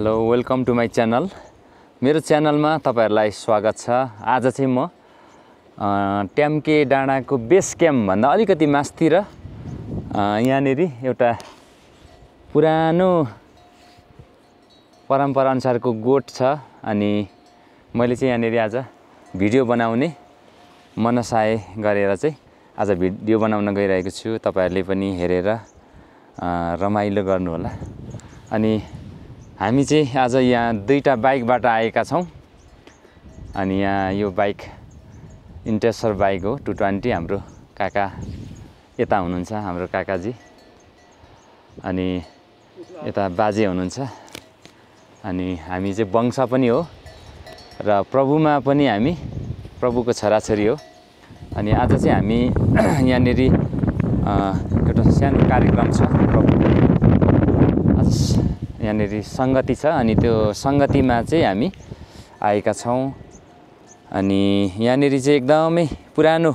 Hello welcome to my channel. मेरो च्यानलमा तपाईहरुलाई स्वागत छ। आज चाहिँ म ट्याम्के डाँडाको बेस क्याम्प भन्दा अलिकति मास्तिर यहाँनेरि एउटा पुरानो परम्परा अनुसारको गोठ छ अनि मैले चाहिँ यहाँनेरि आज भिडियो बनाउने मनसाय गरेर चाहिँ आज भिडियो बनाउन गइरहेको छु। तपाईहरुले पनि हेरेर रमाइलो गर्नु होला। अनि हामी चाहिँ आज यहाँ दुईटा बाइकबाट आएका छौं। अनि यहाँ यो बाइक इन्टेसर बाइक हो 220। हाम्रो काका यता हुनुहुन्छ, हाम्रो काकाजी, अनि यता बाजे हुनुहुन्छ। अनि हामी चाहिँ वंश पनि हो र प्रभुमा पनि हामी प्रभुको छोराछोरी हो। अनि आज चाहिँ हामी यहाँनेरि एउटा सानो कार्यक्रम छ प्रभुको। आज यहाँनेरि संगति छ अनि त्यो संगतिमा चाहिँ हामी आएका छौं। अनि यहाँनेरि चाहिँ एकदमै पुरानो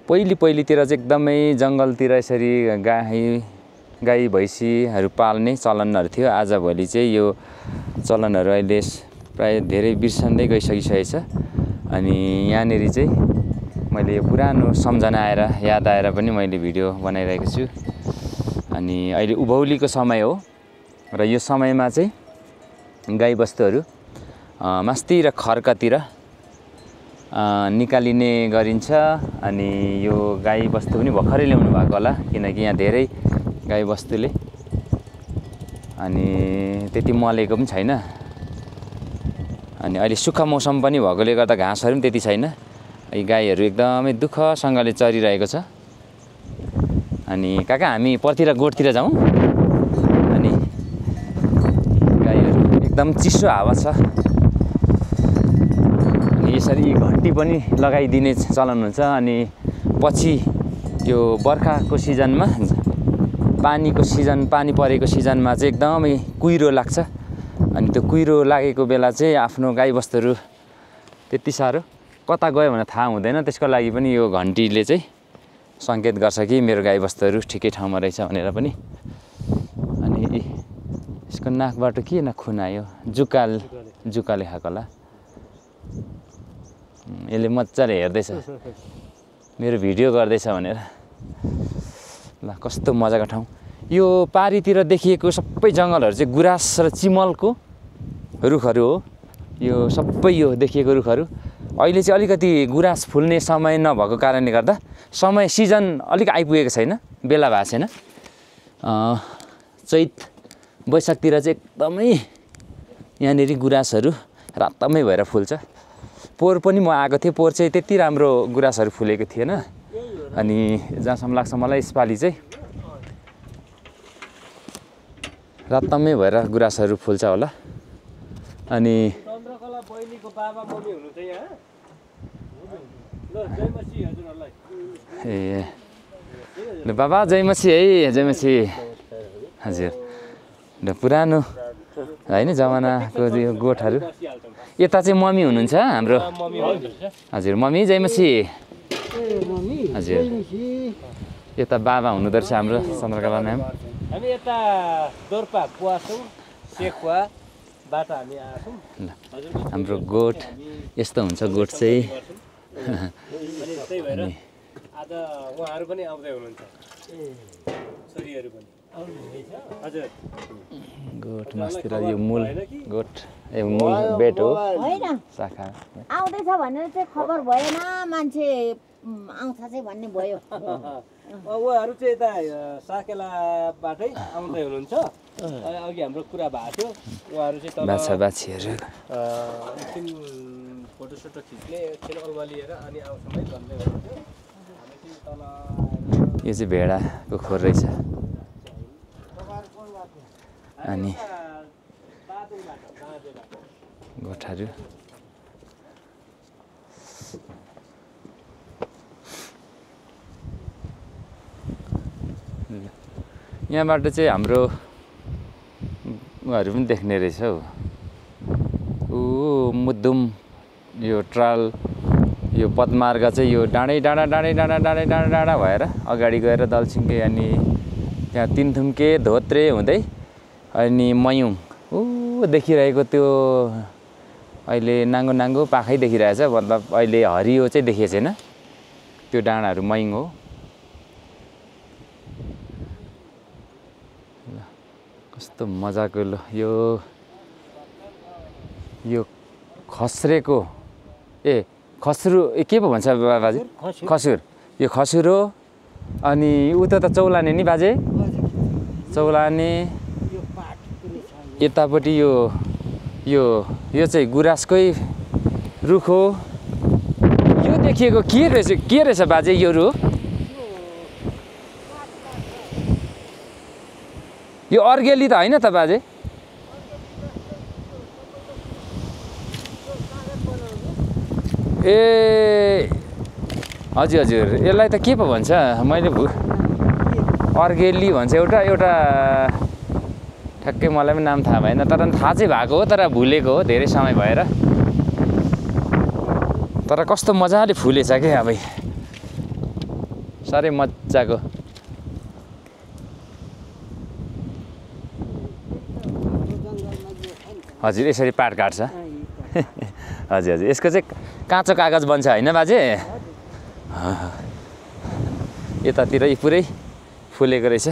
पहिलीतिर चाहिँ एकदमै जंगलतिर यसरी गाई भैँसीहरू पाल्ने चलनहरू थियो। आजभोलि चाहिँ यो चलनहरू अहिले प्राय धेरै बिर्सँदै गइसकिसकेको छ। अनि यहाँनेरि चाहिँ मैले यो पुरानो सम्झना आएर याद आएर पनि मैले भिडियो बनाइरहेको छु। अनि अहिले उभौलीको समय हो र यो समयमा चाहिँ गाईबस्तुहरू मास्तिर खर्कतिर निकालिने गरिन्छ। अनि यो गाईबस्तु पनि भर्खरै ल्याउनु भएको होला, किनकि यहाँ धेरै गाईबस्तुले अनि त्यति मलेको पनि छैन। अनि अहिले सुक्खा मौसम पनि भएकोले गर्दा घाँसहरू पनि त्यति छैन। यी गाईहरू एकदमै दुःखसँगले चरिरहेको छ। अनि काका हामी परतिर गोठतिर जाउँ। अनि गाईहरू एकदम चिसो हावा छ। अनि यसरी घन्टी पनि लगाइदिने चलन हुन्छ। अनि पछि यो बर्खाको सिजनमा, पानी परेको सिजनमा चाहिँ एकदमै कुहिरो लाग्छ। अनि त्यो कुहिरो लागेको बेला चाहिँ आफ्नो गाईबस्तुहरू त्यति साह्रो कता गयो भने थाहा हुँदैन। त्यसको लागि पनि यो घन्टीले चाहिँ संकेत गर्छ कि मेरो गाईबस्तुहरू ठिकै ठाउँमा रहेछ भनेर पनि। अनि यसको नाकबाट के खुन आयो, जुकाले खाएको होला। यसले मजाले हेर्दैछ मेरो भिडियो गर्दैछ भनेर। ल कस्तो मजाको ठाउँ यो। पारीतिर देखिएको सबै जङ्गलहरू चाहिँ गुराँस र चिमलको रुखहरू हो। यो सबै यो देखिएको रुखहरू अहिले चाहिँ अलिकति गुराँस फुल्ने समय नभएको कारणले गर्दा सिजन अलिक आइपुगेको छैन, बेला भएको छैन। चैत वैशाखतिर चाहिँ एकदमै यहाँनेरि गुराँसहरू रातमै भएर फुल्छ। पोहोर पनि म आएको थिएँ, पोहोर चाहिँ त्यति राम्रो गुराँसहरू फुलेको थिएन। अनि जहाँसम्म लाग्छ मलाई यसपालि चाहिँ रातमै भएर गुराँसहरू फुल्छ होला। अनि चन्द्रकला बहिनीको बाबा मम्मी हुनुहुन्छ यहाँ। ए ल बाबा जयमसी है, जयमसी हजुर। ल पुरानो होइन जमानाको यो गोठहरू। यता चाहिँ मम्मी हुनुहुन्छ हाम्रो, हजुर मम्मी जयमसी हजुर। यता बाबा हुनुहुँदो रहेछ हाम्रो चन्द्रकला म्याम। हामी यता दोर्पा कुवासौँ सेकुवाबाट हामी आछौँ। हाम्रो गोठ यस्तो हुन्छ। गोठ चाहिँ त्यही भएर आज उहाँहरू पनि आउँदै हुनुहुन्छ, छोरीहरू पनि हजुर। गोठ मास्तिर यो मूल गोठ मूल बेड हो, शाखा आउँदैछ भनेर चाहिँ खबर भएन, मान्छे आउँछ चाहिँ भन्ने भयो। उहाँहरू चाहिँ यता साकेलाबाटै आउँदै हुनुहुन्छ। अघि हाम्रो कुरा भएको थियो, उहाँहरू चाहिँ बाछाबाछीहरू एकछिन फोटोसोटो खिच्ने, एकछिन अलमा लिएर अनि आउँछौँ है भन्दै हुनुहुन्थ्यो। हामी चाहिँ तल यो चाहिँ भेडाको खोर रहेछ। अनि गोठहरू यहाँबाट चाहिँ हाम्रो उहाँहरू पनि देख्ने रहेछ हौ। मुद्दुम यो ट्राल यो पदमार्ग चाहिँ यो डाँडै डाँडा भएर अगाडि गएर दलसिंगे अनि यहाँ तिनथुम्के धोत्रे हुँदै अनि मयुङ देखिरहेको त्यो अहिले नाङ्गो नाङ्गो पाखै देखिरहेछ, मतलब अहिले हरियो चाहिँ देखिएको छैन। त्यो डाँडाहरू मयुङ हो। कस्तो मजाको ल यो खस्रेको खस्रु के पो भन्छ बाजे? खसुर। यो खसुर हो। अनि उता त चौलाने नि बाजे? चौलाने। यतापट्टि यो चाहिँ गुराँसकै रुख हो। यो देखिएको के रहेछ बाजे यो रुख? यो अर्गेली त होइन त बाजे? ए हजुर हजुर, यसलाई त के पो भन्छ? मैले अर्गेली भन्छ एउटा ठ्याक्कै मलाई पनि नाम थाहा भएन, तर थाहा चाहिँ भएको हो, तर भुलेको हो धेरै समय भएर। तर कस्तो मजाले फुलेछ क्या अब, साह्रै मजाको। हजुर यसरी पाट काट्छ। हजुर हजुर, यसको चाहिँ काँचो कागज बन्छ होइन बाजे? यतातिर पुरै फुलेको रहेछ।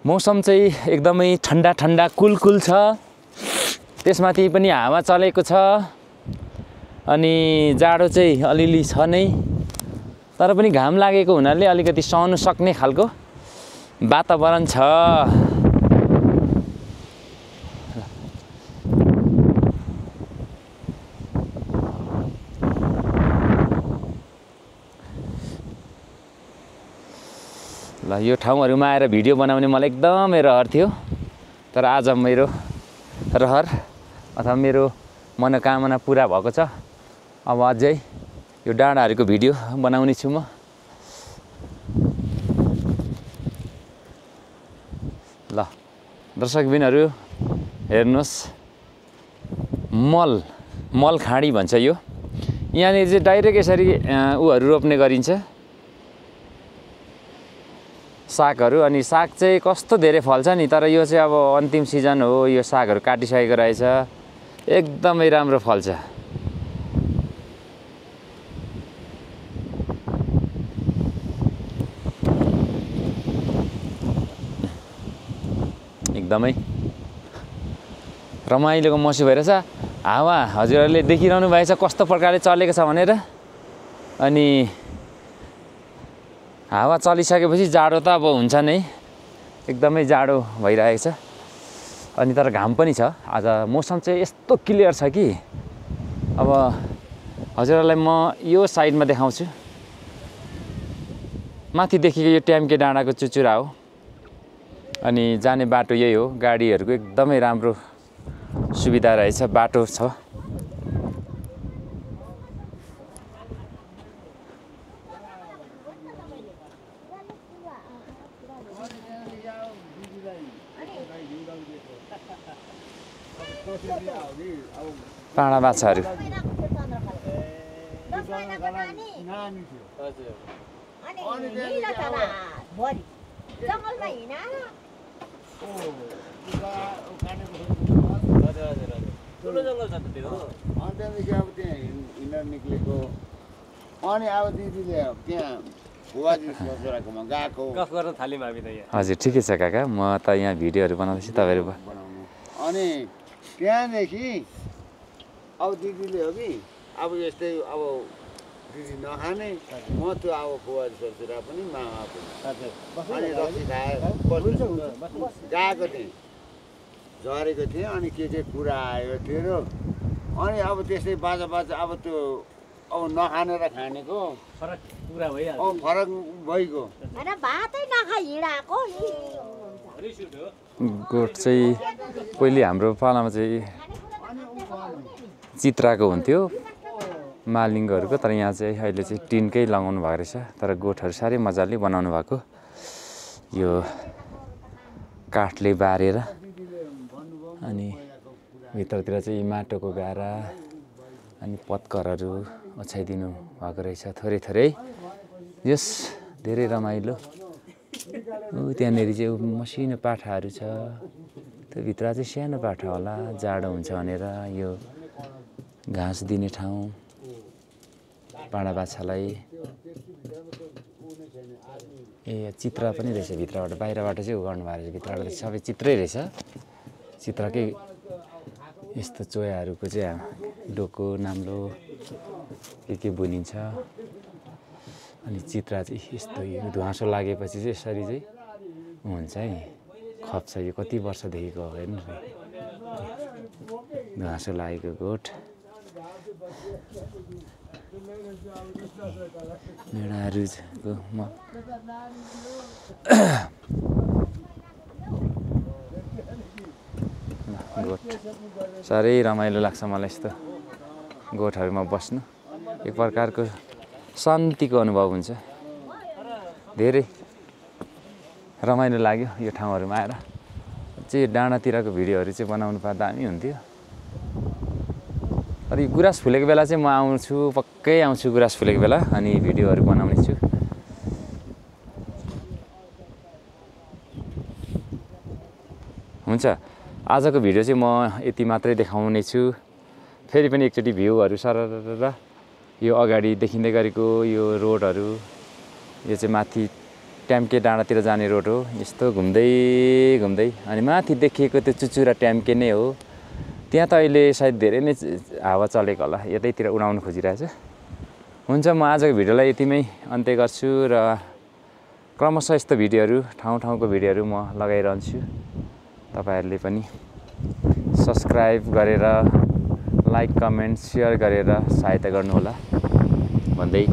मौसम चाहिँ एकदमै ठन्डा ठन्डा कुल छ। त्यसमाथि पनि हावा चलेको छ। अनि जाडो चाहिँ अलिअलि छ नै, तर पनि घाम लागेको हुनाले अलिकति सहनु सक्ने खालको वातावरण छ। ल यो ठाउँहरूमा आएर भिडियो बनाउने मलाई एकदमै रहर थियो, तर आज मेरो रहर अथवा मेरो मनोकामना पुरा भएको छ। अब अझै यो डाँडाहरूको भिडियो बनाउने छु म। ल दर्शकबिनहरू हेर्नुहोस्, मल खाडी भन्छ यो। यहाँनिर चाहिँ डाइरेक्ट यसरी ऊहरू रोप्ने गरिन्छ, सागहरू। अनि साग चाहिँ कस्तो धेरै फल्छ नि, तर यो चाहिँ अब अन्तिम सिजन हो, यो सागहरू काटिसकेको रहेछ। एकदमै राम्रो फल्छ। एकदमै रमाइलोको मौसम भइरहेछ। हावा हजुरहरूले देखिरहनु भएछ कस्तो प्रकारले चलेको छ भनेर। अनि हावा चलिसकेपछि जाडो त अब हुन्छ नै, एकदमै जाडो भइरहेको छ। अनि तर घाम पनि छ। आज मौसम चाहिँ यस्तो क्लियर छ कि अब हजुरहरूलाई म यो साइडमा देखाउँछु। माथि देखेको यो ट्याम्के डाँडाको चुचुरा हो। अनि जाने बाटो यही हो। गाडीहरूको एकदमै राम्रो सुविधा रहेछ, बाटो छ। पाडा बाछाहरू ठुलो जङ्गल छ त त्यो। अनि त्यहाँदेखि अब त्यहाँ हिँडेर निक्लेको। अनि अब दिदीले त्यहाँ बुवाजी छोराकोमा गएको। गफ गर्न थाल्यौँ हामी त यहाँ। हजुर ठिकै छ काका, म त यहाँ भिडियोहरू बनाउँदैछु तपाईँहरू। बनाउनु अनि त्यहाँदेखि अब दिदीले हो कि अब यस्तै अब दिदी नखाने, म त्यो अब बुवाजी छोरा पनि मामा पनि अनि रक्सी खायो गएको थिएँ, झरेको थिएँ। अनि के कुरा आयो तेरो, अनि अब त्यस्तै बाजा अब त्यो अब नखाने र खानेको फरक कुरा भइहाल्छ। फरक भइगयो। भातै नखाइ हिँडाएको गोठ चाहिँ पहिले हाम्रो पालामा चाहिँ चित्राको हुन्थ्यो मालिङ्गहरूको, तर यहाँ चाहिँ अहिले चाहिँ टिनकै लगाउनु भएको रहेछ। तर गोठहरू साह्रै मजाले बनाउनु भएको। यो काठले बारेर अनि भित्रतिर चाहिँ माटोको गारा अनि पत्करहरू ओछ्याइदिनु भएको रहेछ थोरै थोरै। यस धेरै रमाइलो। त्यहाँनिर चाहिँ मसिनो पाठाहरू छ, त्यो भित्र चाहिँ सानो पाठा होला, जाडो हुन्छ भनेर। यो घाँस दिने ठाउँ पाडा बाछालाई। ए चित्र पनि रहेछ भित्रबाट, बाहिरबाट चाहिँ उगाउनु भएको रहेछ, भित्रबाट चाहिँ सबै चित्रै रहेछ। चित्रकै यस्तो चोयाहरूको चाहिँ डोको नाम्लो के बुनिन्छ। अनि चित्र चाहिँ यस्तो यो धुवाँसो लागेपछि चाहिँ यसरी चाहिँ हुन्छ है, खप्छ। यो कति वर्षदेखिको हो हेर्नु, धुवाँसो लागेको गोठ। मेढाहरूको गोठ साह्रै रमाइलो लाग्छ मलाई यस्तो गोठहरूमा बस्नु। एक प्रकारको शान्तिको अनुभव हुन्छ। धेरै रमाइलो लाग्यो यो ठाउँहरूमा आएर। चाहिँ डाँडातिरको भिडियोहरू चाहिँ बनाउनु पर्दा दामी हुन्थ्यो। अनि गुराँस फुलेको बेला चाहिँ म आउँछु, पक्कै आउँछु गुराँस फुलेको बेला, अनि भिडियोहरू बनाउने छु। हुन्छ, आजको भिडियो चाहिँ म यति मात्रै देखाउने छु। फेरि पनि एकचोटि भ्यूहरू सरर यो अगाडि देखिँदै गरेको यो रोडहरू, यो चाहिँ माथि ट्याम्के डाँडातिर जाने रोड हो। यस्तो घुम्दै घुम्दै अनि माथि देखिएको त्यो चुचुरा ट्याम्के नै हो। त्यहाँ त अहिले सायद धेरै नै हावा चलेको होला, यतैतिर उडाउनु खोजिरहेछ। हुन्छ, म आजको भिडियोलाई यतिमै अन्त्य गर्छु र क्रमशः यस्तो भिडियोहरू ठाउँ-ठाउँको भिडियोहरू म लगाइरहन्छु। तपाईहरुले पनि सब्स्क्राइब गरेर लाइक कमेन्ट सेयर गरेर सहायता गर्नुहोला भन्दै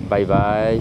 बाई बाई।